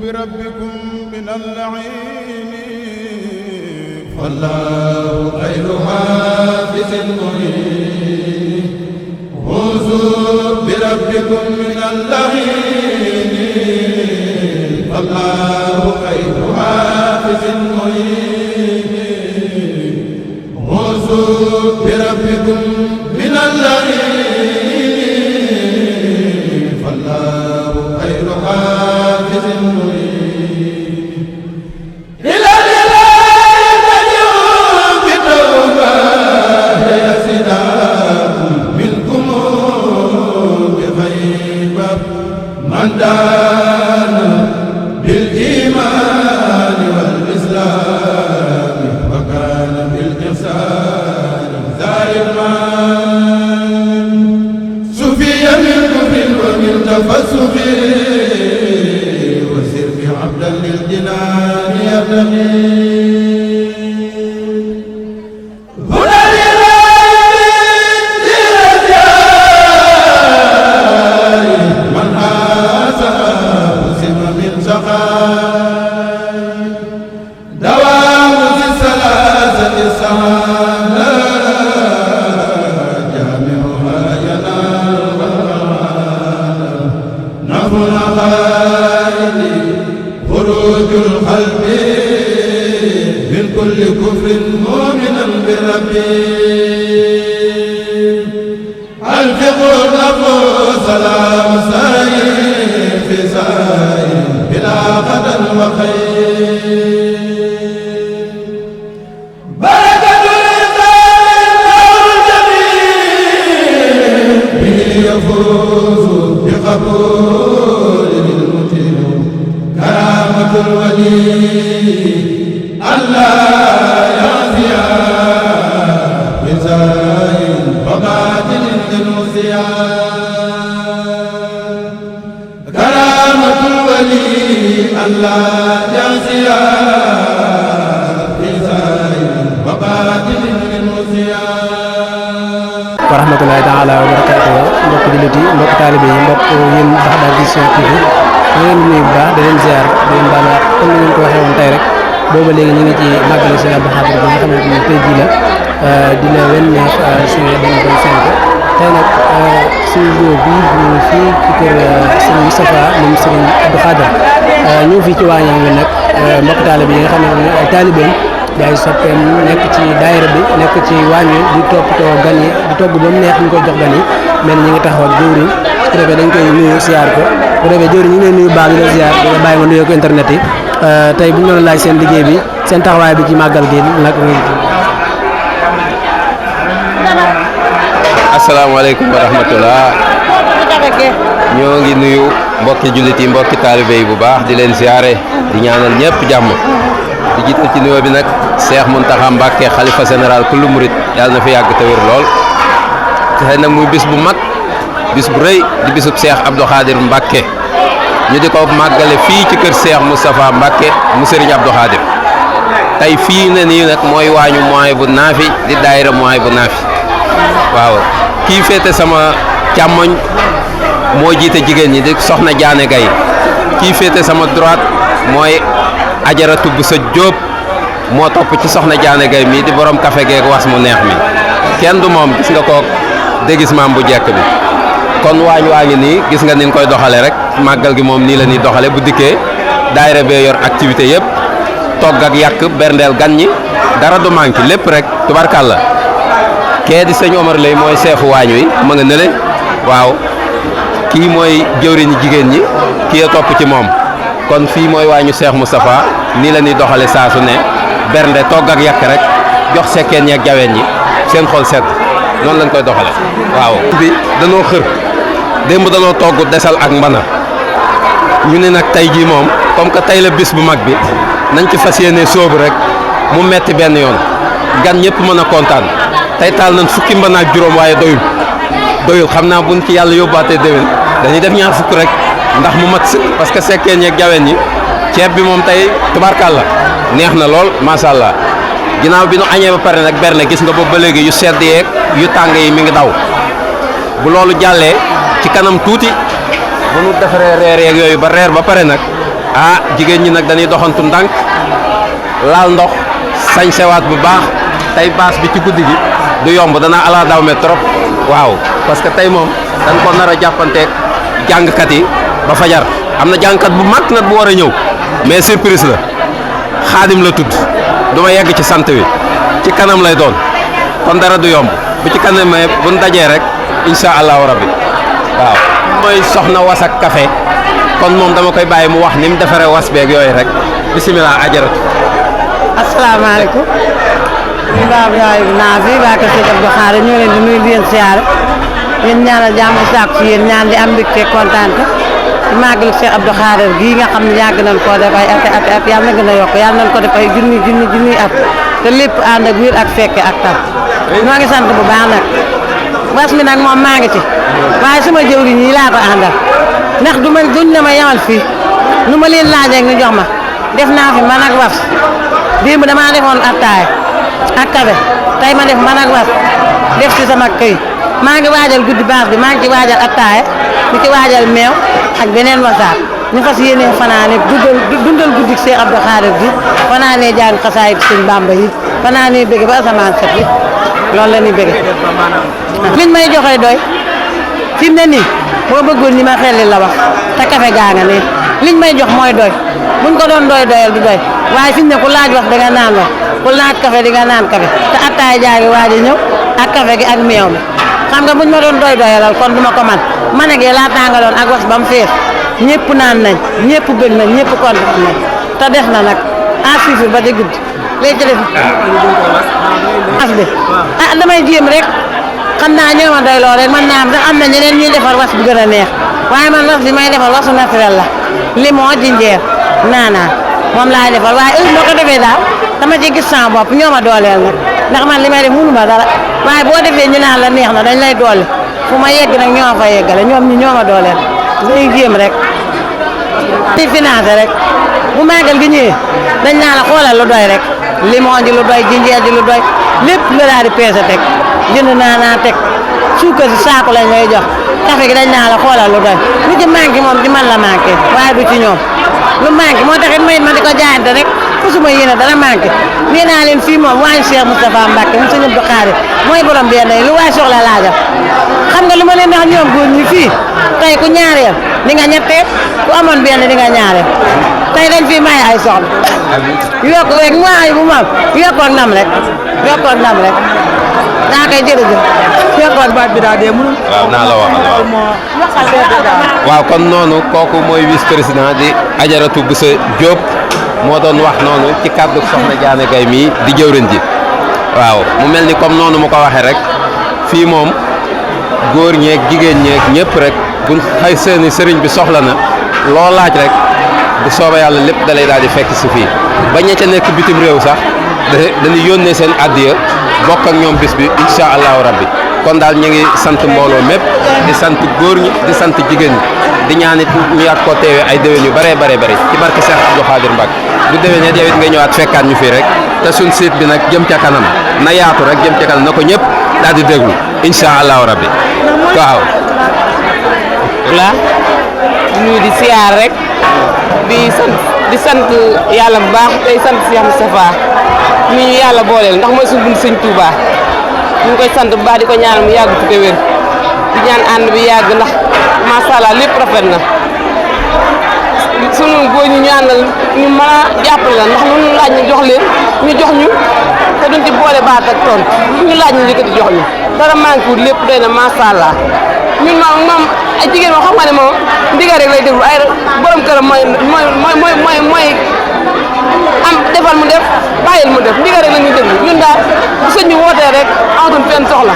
بربكم من اللعين فالله خير حافظ معين فوزوا بربكم من اللعين فالله خير حافظ معين فوزوا بربكم من اللعين فالله خير حافظ من دان بالإيمان والإسلام وكان بالإحسان ذا إيمان سفي من كفر ومن تفسق وسر عبدا للجنان يبتغي خروج القلب من كل كفر مؤمنا بربه الفق النفوس سلام سائر في سائر بلا قدر وخير بركة الإنسان الجميل به يفوز بقبول كرامة الولي الله يعطيها بزاين وباطل للمزيان كرامة الولي الله يعطيها بزاين وباطل للمزيان warahmatullahi taala wa barakatuh mbokk jullit yi mbokk taalibe yi mbokk yéen Baxdad Vision TV ñu leen nuyu bu baax di leen ziar di leen baal waat comme ni ñu ko waxee woon tey rek booba léegi ñu ngi ci màggalu Sëriñ Abdou Khadre bi nga xamante ni tey jii la di le 29 juillet 2025 tey nag suñu jour bi ñu fii ci kër Sëriñ Moustapha moom Sëriñ Abdou Khadre ñëw fii ci waañam wi nag mbokk taalibe yi nga xam ne ay taalibeem di ay soppeem nekk ci daayira bi nekk ci waañ wi di toppatoo gan yi di togg ba mu neex ñu koy jox gan yi mel ni ñu ngi taxaw ak jëwriñ su ko defee dañ koy nuyu siyaar ko bu defee jëwriñ ñu ngi leen nuyu baax di la ziar di la bàyyi ma nuyoo ko internet yi tey bu ñu doon laaj seen liggéey bi seen taxawaay bi ci màggal gi nag asalaamaaleykum wa rahmatullah ñoo ngi nuyu mbokki jullit yi mbokki taalibe yi bu baax di leen ziare di ñaanal ñëpp jàmm di jiital ci nuyoo bi nag Cheikh Mountakha Mbacké xalifa général kullu murit yàlla na fi yàgg te wér lool tey nag muy bis bu mag bis bu rëy di bisub Cheikh Abdou Khadre Mbacké ñu di ko màggale fii ci kër Cheikh Moustapha Mbacké mu Serigne Abdou Khadre tey fii ne nii nag mooy waañu Mawahibou Nafih di daayira Mawahibou Nafih waaw kii féete sama càmmoñ moo jiite jigéen ñi di soxna Jaane Gay kii féete sama droite mooy Ajaratu bu sa Jóob moo topp ci soxna Jaane Gay mii di borom café geek was mu neex mi kenn du moom gis nga kook déguisement bu jekk bi kon waañ waa ngi nii gis nga ni koy doxale rek màggal gi moom nii la ñuy doxale bu dikkee daayira bee yor activité yëpp togg ak yàq berndeel gan ñi dara du manqué lépp rek tubarkàlla kee di sëñ Omar Lay mooy seefu waañ wi ma nga nële waaw kii mooy jëwriñu jigéen ñi kii a topp ci moom kon fii mooy waañu Cheikh Moustapha nii la ñuy doxale saa su ne bernde togg ak yàq rek jox sekkeen ñi ak jaween ñi seen xol sedd noonu lañ koy doxale waaw bi danoo xër démb danoo togg desal ak mbana ñu ne nag tey jii moom comme que tey la bis bu mag bi nañ ci fas yéene sóobu rek mu metti benn yoon gan ñëpp mën a kontaan tey taal nañ fukki mbana ak juróom waaye doyul xam naa buñ ci yàlla yóbbaatee déwén dañuy def ñaar fukk rek ndax mu mat sëkk parce que sekkeen ñeeg jaween ñi ceeb bi moom tey tubaarkàlla neex na lool macha allah ginnaaw bi nu añee ba pare nag berne gis nga boobu ba léegi yu sedd yeeg yu tàng yi mi ngi daw bu loolu jàllee ci kanam tuuti bu nu defaree reer yeeg yooyu ba reer ba pare nag ah jigéen ñi nag dañuy doxantu ndànk laal ndox sañ sewaat bu baax tey baas bi ci guddi gi du yomb danaa ala daw me trop waaw parce que tey moom dañ ko nar a jàppanteeg jàngkat yi ba fajar am na jàngkat bu mag nag bu war a ñëw mais surprise la xaadim la tudd du ma yegg ci sant wi ci kanam lay doon kon dara du yomb bu ci kanam bu ñu dajee rek incha allahu rabbi waaw. mooy soxna was ak café kon moom dama koy bàyyi mu wax ni mu defaree was beeg yooyu rek bisimilah ajaratu. asalaamaaleykum. Mbaa naa fi waa Kër Sëñ Abdou Khadre ñoo leen di nuyu di leen siyaare yéen ñaanal jàmm di sàkku ci yéen ñaan di am mbégte kontaan te ci màggalu Sëñ Abdou Khadre gii nga xam ne yàgg nañ koo def ay at yàlla na gën a yokk yàlla nañ ko def ay junni at te lépp ànd ak wér ak fekke ak tam ñoo ngi sant bu baax nag was mi nag moom maa ngi ci waaye sama jëwriñ yi laa ko àndal ndax duñ ne ma yamal fii nu ma leen laajee ñu jox ma def naa fi man ak was démb damaa defoon attaay ak café tey ma def man ak was def ci sama këy maa ngi waajal guddi baax bi maa ngi ci waajal attaay di ci waajal meew ak beneen wasaat ñu fas yéenee fanaane dundal guddi Cheikh Abdou Khadre bi fanaanee jàng xasaayid Sëñ Bamba yi fanaanee bëgg ba asamaan set yi loolu la ñuy bëgg liñ may joxe doy fi mu ne nii boo bëggoon ni ma xelli la wax te café gaa nga ne liñ may jox mooy doy buñ ko doon doyal du doy waaye fi mu ne ku laaj wax da nga naan wax ku laaj café di nga naan café te attaay jaa ngi waaj a ñëw ak café gi ak meew mi xam nga buñ ma doon doyalal kon duma ko man ak laa tàngaloon ak wax ba mu fees ñëpp naan nañ ñëpp bëgg nañ ñëpp kontaan nañ te def na nag à suivre ba di guddi léegi ci def was bi damay jéem rek xam naa ñoo ma doy loo rek man naa am sax am na ñeneen ñuy defar was bu gën a neex waaye man was bi may defar wasu naturel la limon jinjeer naanaa moom laay defar waaye heure moo ko defee daal dama ci gis sama bopp ñoo ma dooleel nag ndax man li may def mënu ma dara waaye boo defee ñu naan la neex na dañ lay doole fu ma yegg nag ñoo fa yeggale ñoom ñi ñoo ma dooleel dañuy jéem rek di financé rek bu màggal gi ñëwee dañ naa la xoolal lu doy rek limon ji lu doy jinjeer ji lu doy lépp nga daal di peese teg jënd naa teg suukar si saako lañ lay jox café gi dañ naa la xoolal lu doy lu ci manqué moom ci man la manqué waaye du ci ñoom lu manqué moo taxit ma di ko jaayante rek fu suma yéene dara manqué nee naa leen fii moom waañ Cheikh Moustapha Mbacke mu Sëñ Abdou Khadre mooy borom benn lu waay soxla laajal xam nga lu ma leen wax ñoom góor ñi fii tey ku ñaareel di nga ñetteel ku amoon benn di nga ñaareel tey dañ fii may ay soxla yokk rek mooy bu mam yokkoon ndam rek daa koy jërëjëf yokkoon baat bi daa dee mënul waaw naa la waxal waaw kon noonu kooku mooy vice président di Ajaratu Boussa Diop moo doon wax noonu ci kàddu soxna Diané Gaye mii di jëwriñ ji waaw mu mel ni comme noonu mu ko waxee rek fii moom góor ñeeg jigéen ñeeg ñëpp rek buñ xëy seeni sëriñ bi soxla na loo laaj rek bu soobee yàlla lépp dalay daal di fekk si fii ba ña ca nekk bitim réew sax dañuy yónnee seen addiya bokk ak ñoom bis bi incha allahu rabbi kon daal ñu ngi sant mbooloo mépp di sant góor ñi di sant jigéen ñi di ñaan it ñu yàgg koo teewee ay déwén yu bëree bëri ci barke Cheikh Abdou Khadre Mbacke bu déwénee yow it nga ñëwaat fekkaat ñu fii rek te suñ site bi nag jëm ca kanam na yaatu rek jëm ca kanam na ko ñëpp daal di déglu incha allahu rabbi waaw. la nuyu di siyaar rek di sant yàlla bu baax tey sant Cheikh Moustapha mi ñu yàlla booleel ndax mooy suñu bunt Sëñ Touba ñu ngi koy sant bu baax di ko ñaanal mu yàgg fi te wér di ñaan ànd bi yàgg ndax macha allah lépp rafet na sunu góor ñi ñu àndal ñu mën a jàppale la ndax lu ñu laaj ñu jox leen ñu jox ñu te duñ ci boole baat ak tontu lu ñu laaj ñu yëkkati jox ñu dara manqué wul lépp doy na macha allah ñun moom ay jigéen moom xam nga ne moom ndigal rek lay déglu ay borom këram mooy am defal mu def bàyyil mu def ndigal rek la ñuy déglu ñun daal bu sëñ bi wootee rek amatuñ fenn soxla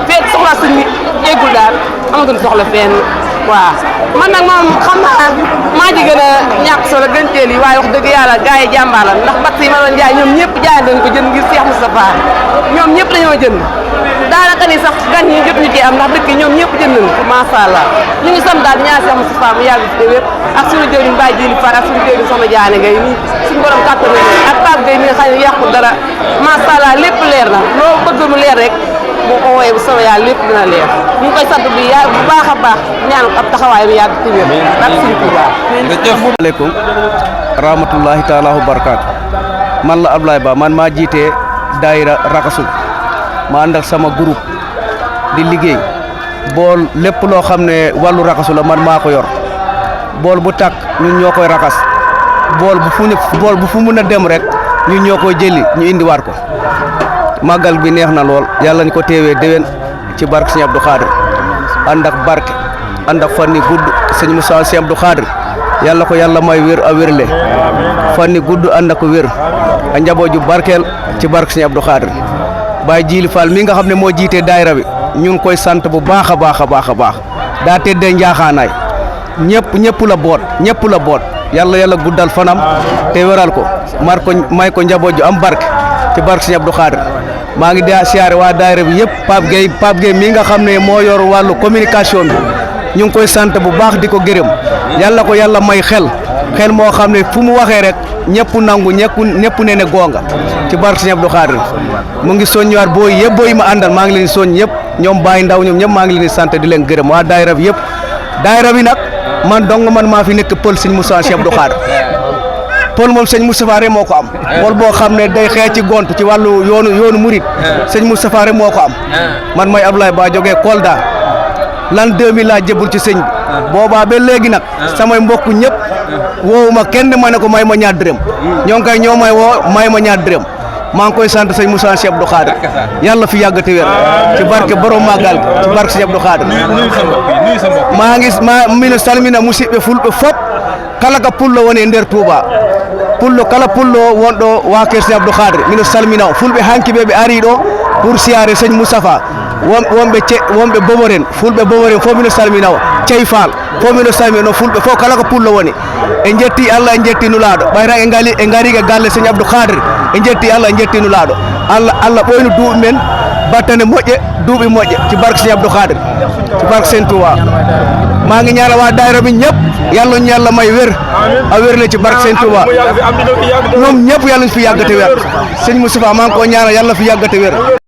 fekk soxla sëñ bi yeggul daal amatuñ soxla fenn waaw man nag moom xam naa maa ji gën a ñàkk solo gën teel yi waaye wax dëgg yàlla gars yi jàmbaar la ndax batt yi ma doon jaay ñoom ñëpp jaay dañ ko jënd ngir Cheikh Moustapha ñoom ñëpp dañoo jënd daanaka ni sax gan ñi jot ñu ci am ndax dëkk yi ñoom ñëpp jënd nañ ko macha allah ñu ngi sant daal ñaar Cheikh Moustapha mu yàgg fi te wér ak suñu jëwriñ Baye Djili Fall ak suñu jëwriñ Soxna Diané Gaye nii suñu borom kàttan ak Pape Gueye mi nga xam ne yàqul dara macha allah lépp leer na loo bëgg mu leer rek boo ko wooyee bu soobee yàlla lépp dina leer ñu ngi koy sant bu baax a baax ñaan ab taxawaay bi yàgg ci wér ak suñu Tuubaa. asalaamaaleykum rahmatullahi taala wa barakaatu man la Ablaye Ba man maa jiite daayira Rakasul ma ànd ak sama groupe di liggéey bool lépp loo xam ne wàllu rakasu la man maa ko yor bool bu tàkk ñun ñoo koy rakas bool bu fu mun a dem rek ñun ñoo koy jëli ñu indiwaat ko màggal bi neex na lool yàlla ñu ko teewee déwén ci barke Sëñ Abdou Khadir ànd ak barke ànd ak fan yi gudd sëñ Moussa Sëñ Abdou Khadir yàlla ko yàlla may wér a wérle fan yi gudd ànd ak wér a njaboot ju barkeel ci barke Sëñ Abdou Khadir Baye Djili Fall mi nga xam ne moo jiitee daayira bi ñu ngi koy sant bu baax a baax a baax a baax daa teddee njaaxaanaay ñëpp la boot yàlla guddal fanam te wéral ko may ko njaboot ju am barke ci barke Sëñ Abdou Khadir maa ngi siyaare waa daayira bi yëpp Pape Gueye mi nga xam ne moo yor wàllu communication bi ñu ngi koy sant bu baax di ko gërëm yàlla ko yàlla may xel moo xam ne fu mu waxee rek ñëpp nangu ñëpp ne ne goonga ci barke Sëñ Abdou Khadir mu ngi soññiwaat booy yëpp ma àndal maa ngi leen soññ ñëpp ñoom Baye Ndaw ñoom ñëpp maa ngi leen di sant di leen gërëm waa daayira bi yëpp daayira bi nag man dong man maa fi nekk pël sëñ Moussa Sëñ Abdou Khadir pël moom sëñ Moustapha rek moo ko am pël boo xam ne day xeex ci gont ci wàllu yoonu murit sëñ Moustapha rek moo ko am man may Ablaye Ba jógee Kolda l'an 2000 laa jébul ci sëñ bi boobaa ba léegi nag samay mbokk ñëpp woowuma kenn ma ne ko may ma ñaar dërëm ñoo may woo may ma ñaar dërëm maa ngi koy sant sëñ Moussa Sëñ Abdou Khadir yàlla fi yàgg te wér ci barke borom màggal ci barke Sëñ Abdou Khadir mino salmina musidɓe fulɓe fof kala ka pullo woni e nder Touba kala pullo wonɗo waker Sëñ Abdou Khadir mino salmina o fulɓe hanki ɓe ari ɗo pour siyaare sëñ Moustapha wonɓe boboren fulɓe boboren fof mino salmina o Cey Fall fof mino salmina no fulɓe fof kala ko pullo woni e jetti Allah e jetti nulaaɗo ɓayta e ngari e galle Sëñ Abdou Khadir e jetti Allah e jetti nulaaɗo Allah ɓoyno duuɓi men battane moƴƴe duuɓi moƴƴe ci barke Sëñ Abdou Khadir ci barke Sëñ Touba maa ngi ñaanal waa daayira bi ñëpp yàlla ñu yàlla may wér a wér le ci barke Sëñ Touba ñoom ñëpp yàlla ñu fi yàggate wér sëñ Moustapha maa ngi ko ñaanal yàlla fi yàggate wér